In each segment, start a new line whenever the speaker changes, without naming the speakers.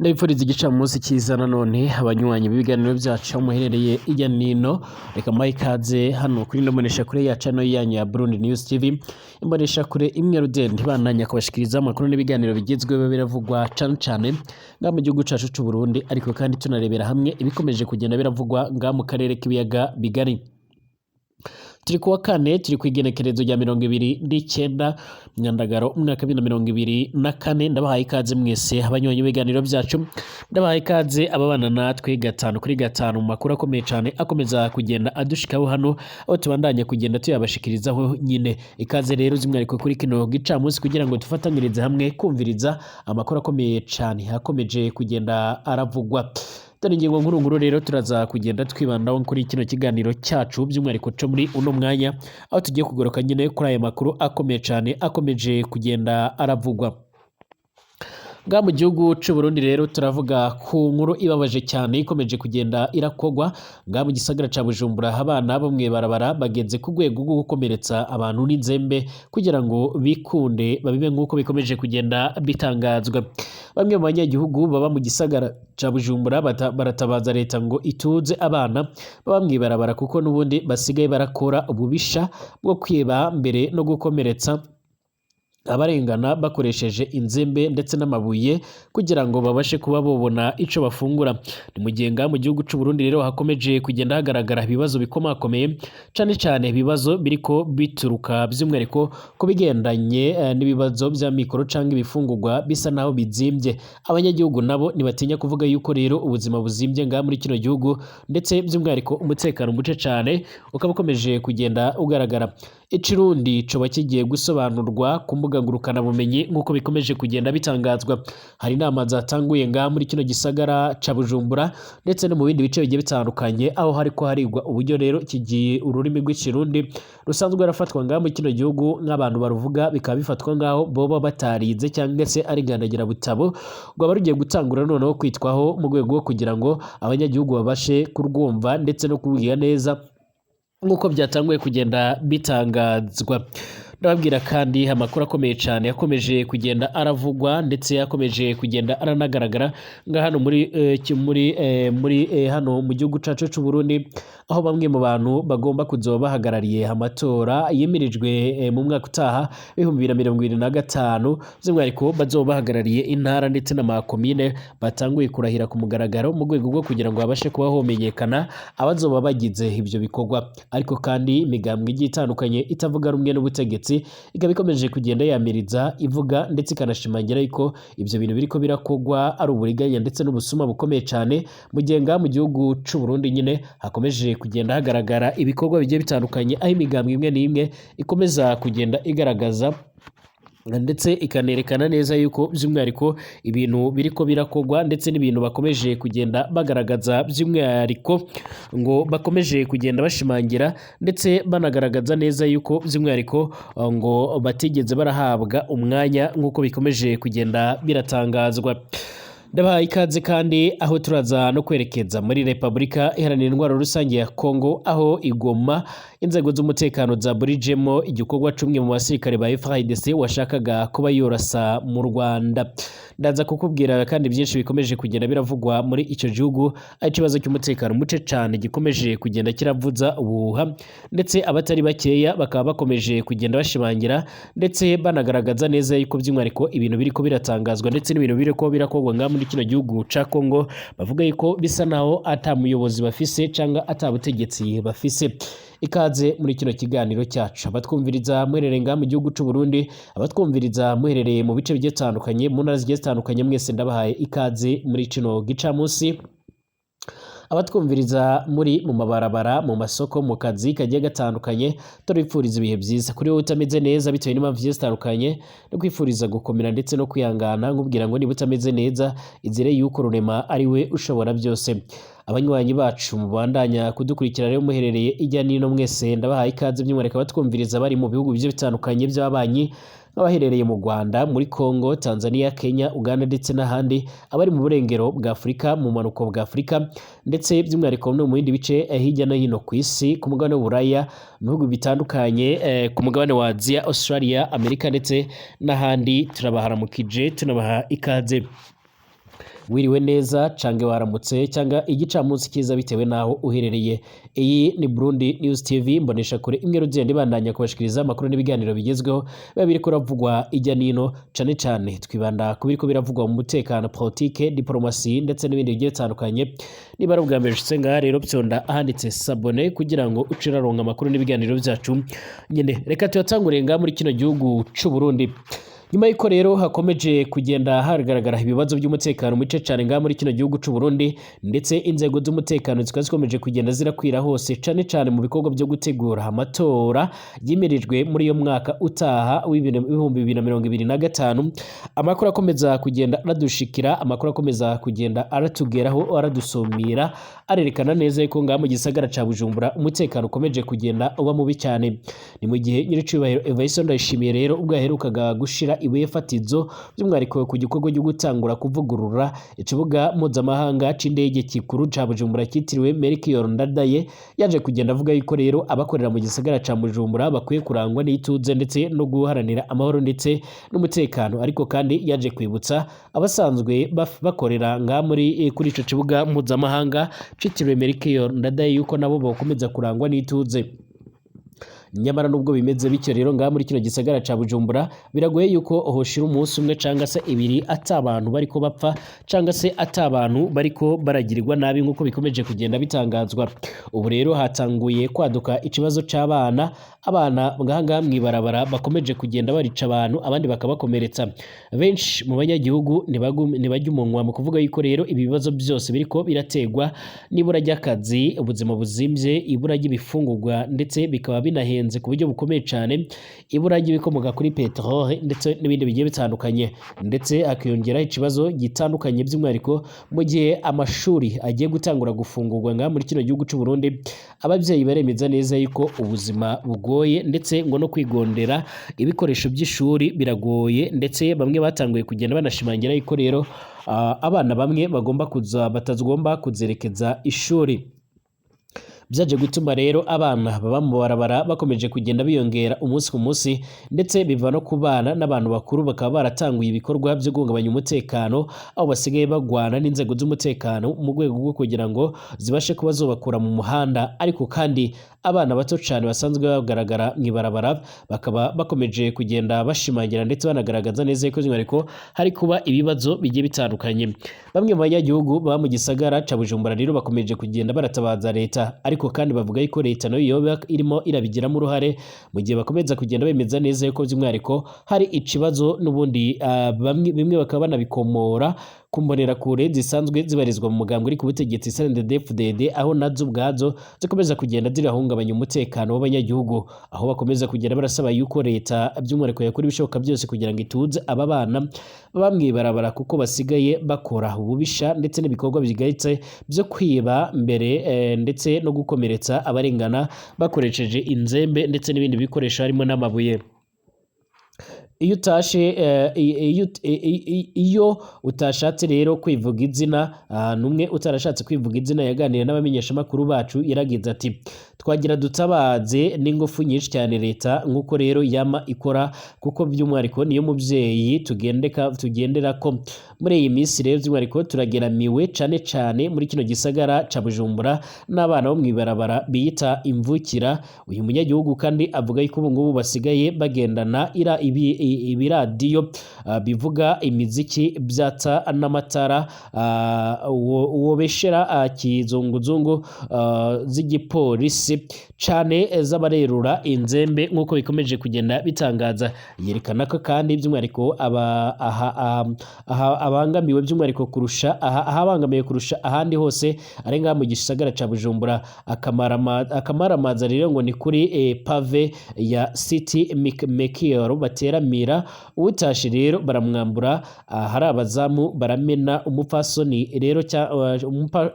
Ndabifuriza igicamunsi cyiza nanone abanywanyi b'ibiganiro byacu aho muherereye irya nino. Reka mbahe ikaze hano kuri ino mboneshakure yacu hano yanyu ya Burundi News TV, imboneshakure imwe rudende ibandanya kubashikiriza amakuru n'ibiganiro bigezweho biravugwa cane cane ngaha mu gihugu cacu c'u Burundi, ariko kandi tunarebera hamwe ibikomeje kugenda biravugwa ngaha mu karere k'ibiyaga bigari. Turi kuwa kane, turi ku igenekerezo rya 29 Myandagaro umwaka 2024. Ndabahaye ikaze mwese abanywanyi b'ibiganiro byacu, ndabahaye ikaze ababana natwe gatanu kuri gatanu mu makuru akomeye cyane akomeza kugenda adushikaho hano, aho tubandanya kugenda tuyabashikirizaho nyine. Ikaze rero z'umwihariko kuri kino gicamunsi kugira ngo dufatanyirize hamwe kumviriza amakuru akomeye cyane akomeje kugenda aravugwa. Dore ingingo nkuru nkuru rero turaza kugenda twibandaho kuri kino kiganiro cyacu, by'umwihariko cyo muri uno mwanya, aho tugiye kugaruka nyine kuri aya makuru akomeye cyane akomeje kugenda aravugwa ngaha mu gihugu c'u Burundi. Rero turavuga ku nkuru ibabaje cyane ikomeje kugenda irakogwa ngaha mu gisagara ca Bujumbura. Abana bo mw'ibarabara bageze ku rwego rwo gukomeretsa abantu n'inzembe kugira ngo bikunde babibe, nk'uko bikomeje kugenda bitangazwa. Bamwe mu banyagihugu baba mu gisagara ca Bujumbura baratabaza leta ngo ituze abana baba mw'ibarabara, kuko n'ubundi basigaye barakora ububisha bwo kwiba mbere no gukomeretsa abarengana bakoresheje inzembe ndetse n'amabuye kugira ngo babashe kuba bobona ico bafungura. Ni mu gihe ngaha mu gihugu c'u Burundi rero hakomeje kugenda hagaragara ibibazo bikomakomeye, cane cane ibibazo biriko bituruka by'umwihariko ku bigendanye n'ibibazo vya mikoro canke ibifungurwa bisa naho bizimbye. Abanyagihugu nabo ntibatinya kuvuga yuko rero ubuzima buzimbye ngaha muri kino gihugu, ndetse by'umwihariko umutekano muce cane ukaba ukomeje kugenda ugaragara. Ikirundi coba kigiye gusobanurwa ku mbuga ngurukanabumenyi, nk'uko bikomeje kugenda bitangazwa. Hari inama zatanguye ngaha muri kino gisagara ca Bujumbura ndetse no mu bindi bice bigiye bitandukanye, aho hariko harigwa uburyo rero kigiye ururimi rw'Ikirundi rusanzwe rurafatwa ngaha muri kino gihugu nk'abantu baruvuga bikaba bifatwa nk'aho boba batarize cyangwa se ari butabo, rwaba rugiye gutangura noneho kwitwaho mu rwego rwo kugira ngo abanyagihugu babashe kurwumva ndetse no kurwiga neza, nk'uko byatanguye kugenda bitangazwa. Ndababwira kandi amakuru akomeye cyane yakomeje kugenda aravugwa ndetse yakomeje kugenda aranagaragara nga hano muri muri muri hano mu gihugu cacu c'u Burundi, aho bamwe mu bantu bagomba kuzoba bahagarariye amatora yimirijwe mu mwaka utaha 2025, by'umwihariko bazoba bahagarariye intara ndetse n'amakomine, batanguye kurahira ku mugaragaro mu rwego rwo kugira ngo babashe kuba homenyekana abazoba bagize ivyo bikorwa. Ariko kandi imigambwe igiye itandukanye itavuga rumwe n'ubutegetsi ikaba ikomeje kugenda yamiriza, ivuga ndetse ikanashimangira yuko ivyo bintu biriko birakogwa ari uburiganya ndetse n'ubusuma bukomeye cyane, mu gihe ngaha mu gihugu c'u Burundi nyine hakomeje kugenda hagaragara ibikorwa bigiye bitandukanye, aho imigambwe imwe n'imwe ikomeza kugenda igaragaza ndetse ikanerekana neza yuko by'umwihariko ibintu biriko birakogwa ndetse n'ibintu bakomeje kugenda bagaragaza, by'umwihariko ngo bakomeje kugenda bashimangira ndetse banagaragaza neza yuko by'umwihariko ngo batigeze barahabwa umwanya, nk'uko bikomeje kugenda biratangazwa. Ndabahaye ikaze kandi aho turaza no kwerekeza muri Repubulika Iharanira Intwaro Rusange ya Kongo, aho igoma inzego z'umutekano zaburijemo igikorwa c'umwe mu basirikare ba FARDC washakaga kuba yorasa mu Rwanda. Ndaza kukubwira kandi byinshi bikomeje kugenda biravugwa muri ico gihugu, aho ikibazo cy'umutekano muce cane gikomeje kugenda kiravuza ubuhuha, ndetse abatari bakeya bakaba bakomeje kugenda bashimangira ndetse banagaragaza neza yuko by'umwihariko ibintu biriko biratangazwa ndetse n'ibintu biriko birakorwa ngaha muri kino gihugu ca Kongo, bavuga yuko bisa naho ata muyobozi bafise cyangwa ata butegetsi bafise. Ikaze muri kino kiganiro cyacu abatwumviriza muherereye ngaha mu gihugu c'u Burundi, abatwumviriza muherereye mu bice bigiye bitandukanye, mu ntara zigiye zitandukanye, mwese ndabahaye ikaze muri kino gicamunsi. Abatwumviriza muri mu mabarabara, mu masoko, mu kazi kagiye gatandukanye, turabifuriza ibihe byiza. Kuri wowe utameze neza bitewe n'impamvu zigiye zitandukanye, no kwifuriza gukomera ndetse no kwihangana, nkubwira ngo niba utameze neza izere yuko Rurema ari we ushobora byose. Abanywanyi bacu mubandanya kudukurikira rero muherereye ijya nino, mwese ndabahaye ikaze, by'umwihariko abatwumviriza bari mu bihugu bigiye bitandukanye by'ababanyi, nk'abaherereye mu Rwanda, muri Congo, Tanzania, Kenya, Uganda ndetse n'ahandi, abari mu burengero bwa Afurika, mu manuko bwa Afurika, ndetse by'umwihariko no mu bindi bice hirya no hino ku isi, ku mugabane w'Uburaya, mu bihugu bitandukanye, ku mugabane wa Aziya, Australia, Amerika ndetse n'ahandi, turabaharamukije tunabaha ikaze. Wiriwe neza cange waramutse cyangwa igicamunsi cyiza bitewe naho uherereye. Iyi ni Burundi News TV, mbonesha kure imwe rugenda ibandanya kubashikiriza amakuru n'ibiganiro bigezweho biba biriko biravugwa ijya nino, cane cane twibanda ku biriko biravugwa mu mutekano, politike, diplomasi ndetse n'ibindi bigiye bitandukanye. Niba ari ubwa mbere ushitse ngaha rero, fyonda ahanditse s'abonner kugira ngo uce uraronka amakuru n'ibiganiro byacu nyene. Reka tuyatangure ngaha muri kino gihugu c'u Burundi. Nyuma y'uko rero hakomeje kugenda hagaragara ibibazo by'umutekano muce cane ngaha muri kino gihugu c'u Burundi, ndetse inzego z'umutekano zikaba zikomeje kugenda zirakwira hose, cane cane mu bikorwa byo gutegura amatora yimirijwe muri iyo mwaka utaha w'2025, amakuru akomeza kugenda aradushikira, amakuru akomeza kugenda aratugeraho, aradusumira, arerekana neza yuko ngaha mu gisagara ca Bujumbura umutekano ukomeje kugenda uba mubi cyane. Ni mu gihe nyiricubahiro Evariste Ndayishimiye rero ubwo yaherukaga gushira ibuye fatizo by'umwihariko ku gikorwa cyo gutangura kuvugurura ikibuga mpuzamahanga c'indege kikuru ca Bujumbura cyitiriwe Melchior Ndadaye, yaje kugenda avuga yuko rero abakorera mu gisagara ca Bujumbura bakwiye kurangwa n'ituze ndetse no guharanira amahoro ndetse n'umutekano. Ariko kandi yaje kwibutsa abasanzwe bakorera ngaha muri kuri ico kibuga mpuzamahanga citiriwe Melchior Ndadaye yuko nabo bokomeza kurangwa n'ituze. Nyamara nubwo bimeze bityo rero, ngaha muri kino gisagara ca Bujumbura biragoye yuko hoshira umunsi umwe canga se ibiri ata abantu bariko bapfa canga se ata abantu bariko baragirirwa nabi, nk'uko bikomeje kugenda bitangazwa. Ubu rero hatanguye kwaduka ikibazo c'abana, abana ngaha ngaha mw'ibarabara bakomeje kugenda barica abantu, abandi bakabakomeretsa. Benshi mu banyagihugu ntibajya umunwa mu kuvuga yuko rero ibi bibazo byose biriko birategwa n'ibura ry'akazi, ubuzima buzimvye, ibura ry'ibifungurwa ndetse bikaba binahenze ku buryo bukomeye cyane, ibura ry'ibikomoka kuri peteroli ndetse n'ibindi bigiye bitandukanye, ndetse hakiyongeraho ikibazo gitandukanye, by'umwihariko mu gihe amashuri agiye gutangura gufungurwa ngaha muri kino gihugu c'u Burundi. Ababyeyi baremeza neza yuko ubuzima bugoye, ndetse ngo no kwigondera ibikoresho by'ishuri biragoye, ndetse bamwe batanguye kugenda banashimangira yuko rero abana bamwe bagomba kuza batagomba kuzerekeza ishuri. Byaje gutuma rero abana baba mu barabara bakomeje kugenda biyongera umunsi ku munsi, ndetse biva no ku bana n'abantu bakuru bakaba baratanguye ibikorwa byo guhungabanya umutekano, aho basigaye bagwana n'inzego z'umutekano mu rwego rwo kugira ngo zibashe kuba zobakura mu muhanda. Ariko kandi abana bato cyane basanzwe bagaragara mu ibarabara bakaba bakomeje kugenda bashimangira ndetse banagaragaza neza yuko by'umwihariko hari kuba ibibazo bigiye bitandukanye. Bamwe mu banyagihugu baba mu gisagara ca Bujumbura rero bakomeje kugenda baratabaza leta, ariko kandi bavuga yuko leta nayo yoba irimo irabigiramo uruhare, mu gihe bakomeza kugenda bemeza neza yuko by'umwihariko hari ikibazo n'ubundi. Bamwe bimwe bakaba banabikomora ku mbonerakure zisanzwe zibarizwa mu mugambwe uri ku butegetsi CNDD-FDD, aho nazo ubwazo zikomeza kugenda zirahungabanya umutekano w'abanyagihugu, aho bakomeza kugenda barasaba yuko leta by'umwihariko yakora ibishoboka byose kugira ngo ituze aba bana baba mw'ibarabara, kuko basigaye bakora ububisha ndetse n'ibikorwa bigayitse byo kwiba mbere ndetse no gukomeretsa abarengana bakoresheje inzembe ndetse n'ibindi bikoresho harimo n'amabuye. Iyo utashe iyo utashatse rero kwivuga izina, numwe utarashatse kwivuga izina yaganiriye n'abamenyeshamakuru bacu yaragize ati: "Twagira dutabaze n'ingufu nyinshi cyane leta, nk'uko rero yama ikora, kuko by'umwihariko niyo mubyeyi tugendeka tugendera ko muri iyi minsi. Rero by'umwihariko turageramiwe cane cane muri kino gisagara ca Bujumbura n'abana bo mw'ibarabara biyita imvukira." Uyu munyagihugu kandi avuga yuko ubu ngubu basigaye bagendana ira ibiradiyo bivuga imiziki byatsa n'amatara, wobeshera kizunguzungu z'igipolisi cane z'abarerura inzembe, nk'uko bikomeje kugenda bitangaza. Yerekana ko kandi by'umwihariko aba aha, aha abangamiwe by'umwihariko kurusha aha ahabangamiwe kurusha ahandi hose ari ngaha mu gisagara ca Bujumbura. Akamaramaza rero ngo ni kuri pavé ya City Mekiro bateramira. Utashe rero baramwambura, hari abazamu baramena umupfasoni rero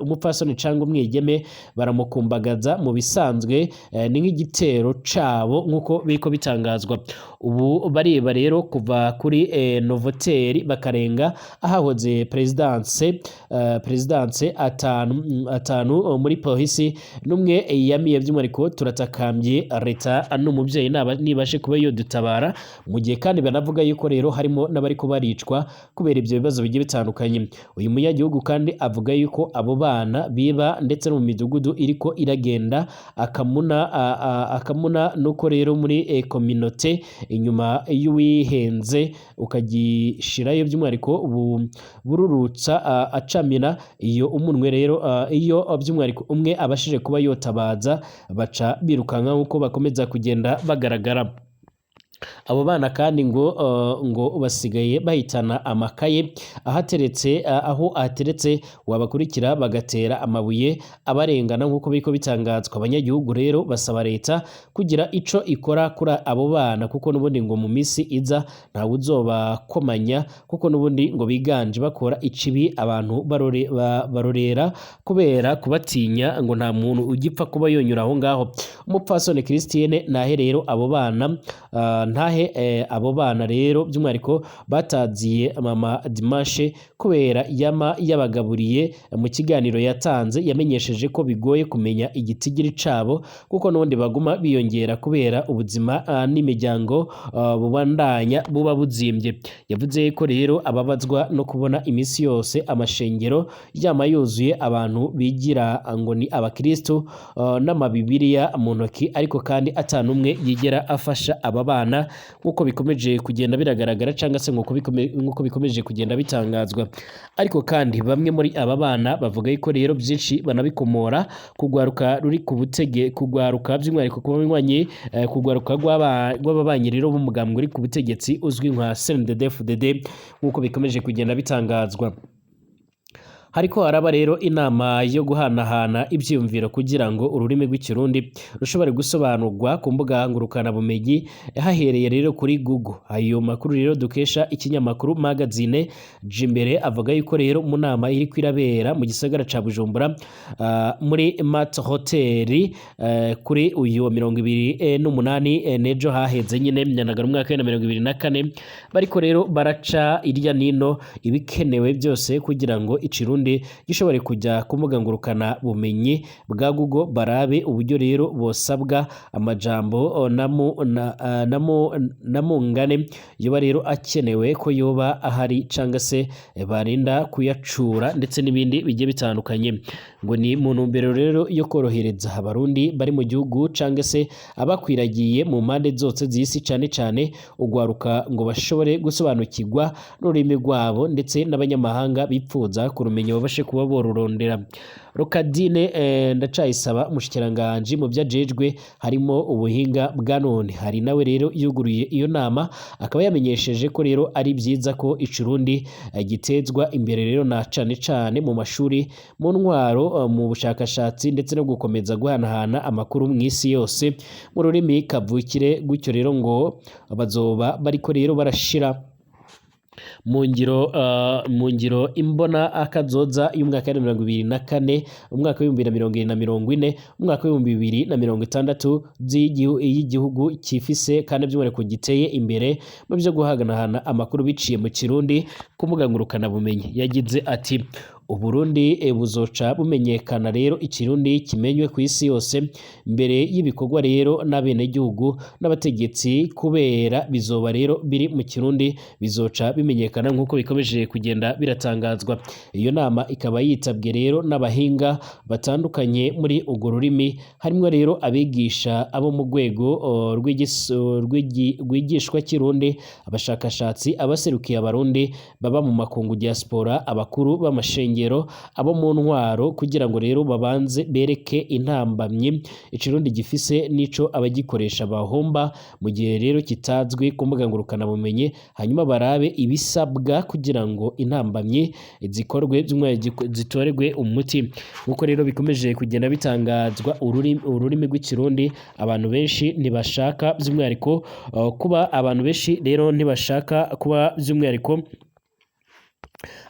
umupfasoni cangwa umwigeme baramukumbagaza mu bisanzwe. ni nk'igitero cabo nk'uko biriko bitangazwa. Ubu bareba rero kuva kuri Novotel bakarenga ahahoze presidence atanu muri polisi n'umwe yamiye. By'umwihariko turatakambye leta n'umubyeyi nibashe kuba yodutabara, mu gihe kandi banavuga yuko rero harimo n'abariko baricwa kubera ibyo bibazo bigiye bitandukanye. Uyu munyagihugu kandi avuga yuko abo bana biba ndetse no mu midugudu iriko iragenda akamuna nuko rero muri communauté inyuma y'uwihenze ukagishirayo, by'umwihariko bururutsa acamina iyo umunwe rero iyo by'umwihariko umwe abashije kuba yotabaza, baca birukanka nk'uko bakomeza kugenda bagaragara. Abo bana kandi ngo basigaye bahitana amakaye ahateretse, aho ahateretse wabakurikira bagatera amabuye abarengana nk'uko biriko bitangazwa. Abanyagihugu rero basaba leta kugira ico ikora kuri abo bana, kuko n'ubundi ngo mu misi iza ntawe uzobakomanya, kuko n'ubundi ngo biganje bakora icibi abantu barorera kubera kubatinya, ngo nta muntu ugipfa kuba yonyura aho ngaho. Umupfasoni Christine nahe rero abo bana ntahe abo bana rero by'umwihariko bataziye mama Dimanche kubera yama yabagaburiye. Mu kiganiro yatanze yamenyesheje ko bigoye kumenya igitigiri cabo, kuko n'ubundi baguma biyongera kubera ubuzima n'imiryango bubandanya buba buzimbye. Yavuze ko rero ababazwa no kubona iminsi yose amashengero yama yuzuye abantu bigira ngo ni abakristo n'amabibiriya mu ntoki, ariko kandi atanumwe yigera afasha aba bana nk'uko bikomeje kugenda biragaragara cyangwa se nk'uko bikomeje kugenda bitangazwa. Ariko kandi bamwe muri aba bana bavuga yuko rero byinshi banabikomora kugwaruka ruri ku butege, kugwaruka by'umwihariko ku banywanyi, kugwaruka rw'ababanyi rero b'umugambwe uri ku butegetsi uzwi nka CNDD-FDD nk'uko bikomeje kugenda bitangazwa. Hariko haraba rero inama yo guhanahana ivyiyumviro kugira ngo ururimi rw'Ikirundi rushobore gusobanurwa ku mbuga ngurukana bumenyi, hahereye rero kuri Google. Ayo makuru rero dukesha ikinyamakuru Magazine Jimbere avuga yuko rero mu nama iriko irabera mu gisagara ca Bujumbura, muri Mat Hotel, kuri uyu wa 28, nejo haheze nyine Nyandagara umwaka wa 2024, bariko rero baraca irya nino ibikenewe byose kugira ngo Ikirundi gishobore kujya ku mbuga ngurukana bumenyi bwa Google, barabe uburyo rero bosabwa amajambo na mungane yoba rero akenewe ko yoba ahari cyangwa se barinda kuyacura ndetse n'ibindi bigiye bitandukanye. Ngo ni mu ntumbero rero yo korohereza Abarundi bari mu gihugu cyangwa se abakwiragiye mu mpande zose z'isi, cyane cyane ugwaruka, ngo bashobore gusobanukirwa n'ururimi rwabo, ndetse n'abanyamahanga bipfuza kurumenya babashe kuba borurondera. Rokadine Ndacayisaba, umushikiranganji mu vyajejwe harimo ubuhinga bwa none, hari nawe rero yuguruye iyo nama, akaba yamenyesheje ko rero ari byiza ko Ikirundi gitezwa imbere rero na cane cane mu mashuri, mu ntwaro, mu bushakashatsi, ndetse no gukomeza guhanahana amakuru mw'isi yose mu rurimi kavukire. Gutyo rero ngo bazoba bariko rero barashira mu ngiro imbona akazoza y'umwaka wa 2024, umwaka w'2020 na 40, umwaka w'2060 y'igihugu cyifise kandi by'umwihariko giteye imbere mu byo guhanahana amakuru biciye mu Kirundi ku mbuga ngurukanabumenyi. Yagize ati: "Uburundi buzoca bumenyekana rero, Ikirundi kimenywe ku isi yose mbere y'ibikorwa rero n'abenegihugu n'abategetsi, kubera bizoba rero biri mu Kirundi, bizoca bimenyekana," nk'uko bikomeje kugenda biratangazwa. Iyo nama ikaba yitabwe rero n'abahinga batandukanye muri urwo rurimi, harimwo rero abigisha, abo mu rwego rwigishwa Kirundi, abashakashatsi, abaserukiye Abarundi baba mu makungu, diaspora, abakuru b'amashengero, abo mu ntwaro, kugira ngo rero babanze bereke intambamyi Ikirundi gifise n'ico abagikoresha bahomba mu gihe rero kitazwi ku mbuga ngurukanabumenyi, hanyuma barabe ibisabwa kugira ngo intambamyi zikorwe, by'umwihariko zitorerwe umuti. Nk'uko rero bikomeje kugenda bitangazwa, ururimi rw'Ikirundi abantu benshi ntibashaka by'umwihariko kuba, abantu benshi rero ntibashaka kuba by'umwihariko.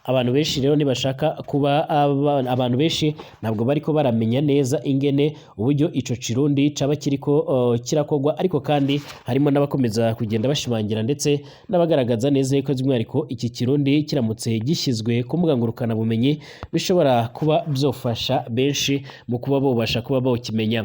Abantu benshi rero ntibashaka kuba abantu benshi ntabwo bariko baramenya neza ingene uburyo ico Kirundi caba kiriko kirakogwa, ariko kandi harimo n'abakomeza kugenda bashimangira ndetse n'abagaragaza neza yuko by'umwihariko iki Kirundi kiramutse gishyizwe ku mbuga ngurukanabumenyi bishobora kuba byofasha benshi mu kuba bobasha kuba bokimenya.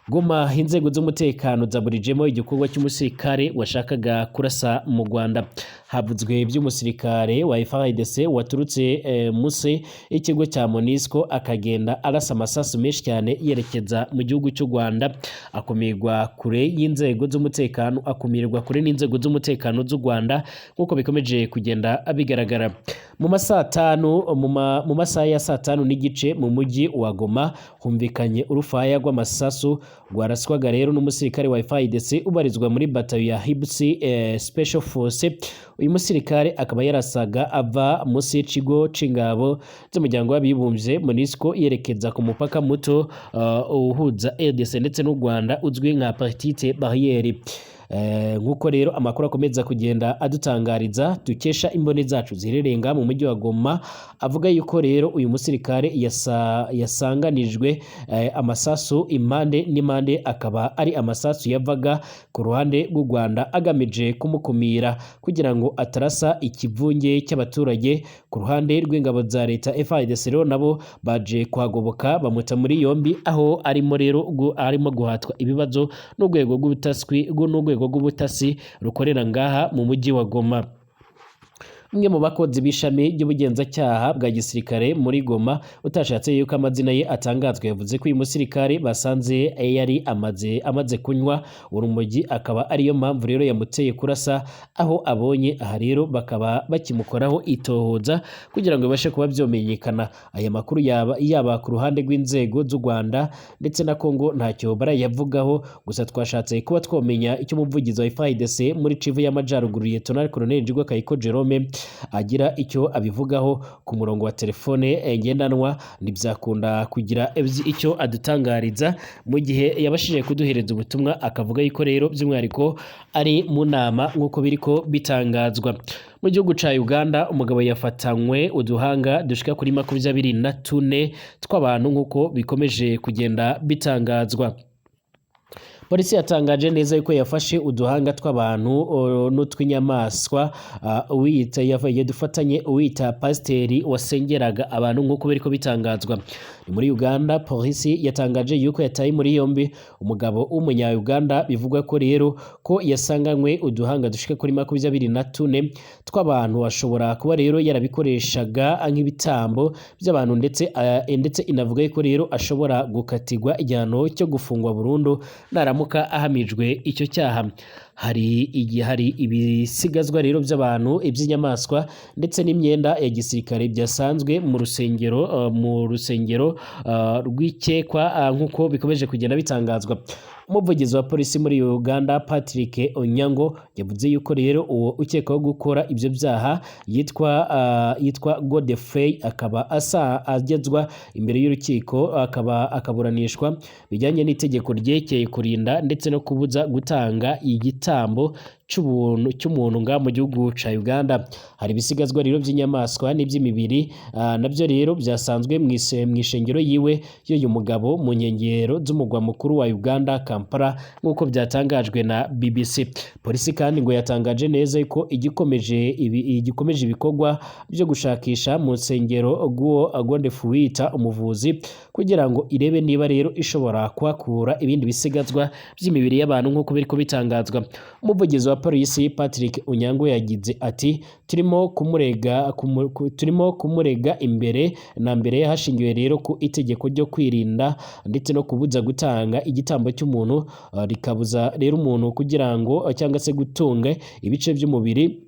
Goma, inzego z'umutekano zaburijemo igikorwa cy'umusirikare washakaga kurasa mu Rwanda. Havuzwe iby'umusirikare wa FARDC waturutse munsi y'ikigo cya MONUSCO akagenda arasa amasasu menshi cyane yerekeza mu gihugu cy'u Rwanda, akumirwa kure y'inzego z'umutekano, akumirwa kure n'inzego z'umutekano z'u Rwanda nk'uko bikomeje kugenda bigaragara. Mu masaha tanu mu masaha ya 5:30 mu mujyi wa Goma humvikanye urufaya rw'amasasu rwaraswaga rero n'umusirikare wa FARDC ubarizwa muri batayo ya Hibsi Special Force. Uyu musirikare akaba yarasaga ava munsi y'ikigo c'ingabo z'umuryango w'abibumbye MONUSCO yerekeza ku mupaka muto uhuza RDC ndetse n'u Rwanda uzwi nka Petite Barriere. Nk'uko rero amakuru akomeza kugenda adutangariza dukesha imboni zacu ziherereye ngaha mu mujyi wa Goma, avuga yuko rero uyu musirikare yasanganijwe amasasu impande n'impande, akaba ari amasasu yavaga ku ruhande rw'u Rwanda agamije kumukumira kugira ngo atarasa ikivunge cy'abaturage. Ku ruhande rw'ingabo za leta FARDC rero nabo baje kuhagoboka bamuta muri yombi, aho arimo rero arimo guhatwa ibibazo n'urwego rw'ubutasi n'urwego rw'ubutasi rukorera ngaha mu mujyi wa Goma. Umwe mu bakozi b'ishami ry'ubugenzacyaha bwa gisirikare muri Goma utashatse yuko amazina ye atangazwa yavuze ko uyu musirikare basanze yari amaze kunywa urumogi, akaba ariyo mpamvu rero yamuteye kurasa aho abonye. Aha rero bakaba bakimukoraho itohoza kugira ngo bibashe kuba byomenyekana. Aya makuru yaba ku ruhande rw'inzego z'u Rwanda ndetse na Congo ntacyo barayavugaho, gusa twashatse kuba twomenya icyo umuvugizi wa FARDC muri Kivu y'Amajyaruguru Lieutenant Colonel Njigwa Kayiko Jerome agira icyo abivugaho ku murongo wa telefone ngendanwa, ntibyakunda kugira icyo adutangariza mu gihe yabashije kuduhereza ubutumwa akavuga yuko rero by'umwihariko ari mu nama nk'uko biriko bitangazwa. Mu gihugu ca Uganda umugabo yafatanywe uduhanga dushika kuri 24 tw'abantu nk'uko bikomeje kugenda bitangazwa. Polisi yatangaje neza yuko yafashe uduhanga tw'abantu n'utw'inyamaswa uwiyita yadufatanye uwita pasiteri wasengeraga abantu nk'uko biriko bitangazwa. Ni muri Uganda polisi yatangaje yuko yataye muri yombi umugabo w'umunya-Uganda bivugwa ko rero ko yasanganywe uduhanga dushika kuri 24 tw'abantu, ashobora kuba rero yarabikoreshaga nk'ibitambo by'abantu, ndetse inavuga yuko rero ashobora gukatirwa igihano cyo gufungwa burundu naramuka ahamijwe icyo cyaha. Hari igihe hari ibisigazwa rero by'abantu, iby'inyamaswa ndetse n'imyenda ya gisirikare byasanzwe mu rusengero rw'ikekwa nk'uko bikomeje kugenda bitangazwa. Umuvugizi wa polisi muri Uganda Patrick Onyango yavuze yuko rero uwo ukekwaho gukora ibyo byaha yitwa Godfrey, akaba agezwa imbere y'urukiko akaba akaburanishwa bijyanye n'itegeko ryerekeye kurinda ndetse no kubuza gutanga igitambo cy'umuntu nga mu gihugu ca Uganda. Hari ibisigazwa rero by'inyamaswa n'iby'imibiri nabyo rero byasanzwe mu ishengero yiwe y'uyu mugabo mu nkengero z'umugwa mukuru wa Uganda Kampala nk'uko byatangajwe na BBC. Polisi kandi ngo yatangaje neza ko igikomeje ibikorwa byo gushakisha mu nsengero rw'uwo Godfrey wita umuvuzi kugira ngo irebe niba rero ishobora kuhakura ibindi bisigazwa by'imibiri y'abantu nk'uko biriko bitangazwa. Umuvugizi wa polisi Patrick Onyango yagize ati turimo kumurega imbere na mbere hashingiwe rero ku itegeko ryo kwirinda ndetse no kubuza gutanga igitambo cy'umuntu, rikabuza rero umuntu kugira ngo cyangwa se gutunga ibice by'umubiri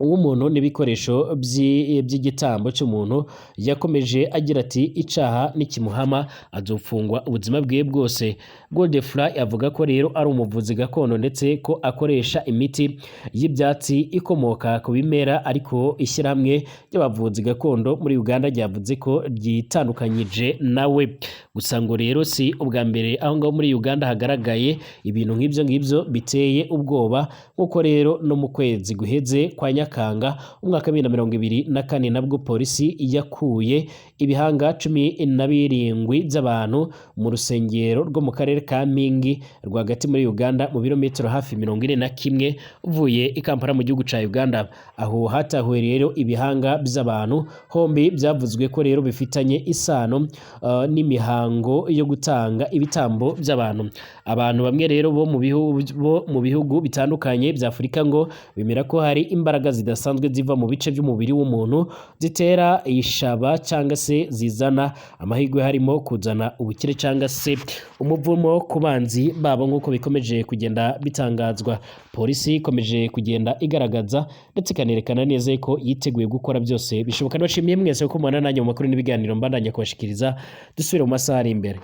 w'umuntu n'ibikoresho by'igitambo cy'umuntu. Yakomeje agira ati icaha nikimuhama azofungwa ubuzima bwiwe bwose. Godfrey avuga ko rero ari umuvuzi gakondo ndetse ko akoresha imiti y'ibyatsi ikomoka ku bimera, ariko ishyirahamwe ry'abavuzi gakondo muri Uganda ryavuze ko ryitandukanyije nawe. Gusa ngo rero si ubwa mbere aho ngaho muri Uganda hagaragaye ibintu nk'ibyo ngibyo biteye ubwoba, nk'uko rero no mu kwezi guheze kwa Nyakanga Nyakanga umwaka wa 2024, nabwo polisi yakuye ibihanga 17 by'abantu mu rusengero rwo mu karere ka Mpingi rwagati muri Uganda, mu birometero hafi 41 uvuye i Kampala mu gihugu ca Uganda. Aho hatahuwe rero ibihanga by'abantu hombi byavuzwe ko rero bifitanye isano n'imihango yo gutanga ibitambo by'abantu. Abantu bamwe rero bo mu bihugu bitandukanye bya Afurika ngo bemera ko hari imbaraga zidasanzwe ziva mu bice by'umubiri w'umuntu zitera ishaba cyangwa se zizana amahirwe, harimo kuzana ubukire cyangwa se umuvumo ku banzi babo, nk'uko bikomeje kugenda bitangazwa. Polisi ikomeje kugenda igaragaza ndetse ikanerekana neza ko yiteguye gukora byose bishoboka. Ndabashimiye mwese ko mubana nanjye mu makuru n'ibiganiro mbandanya kubashikiriza. Dusubire mu masaha ari imbere.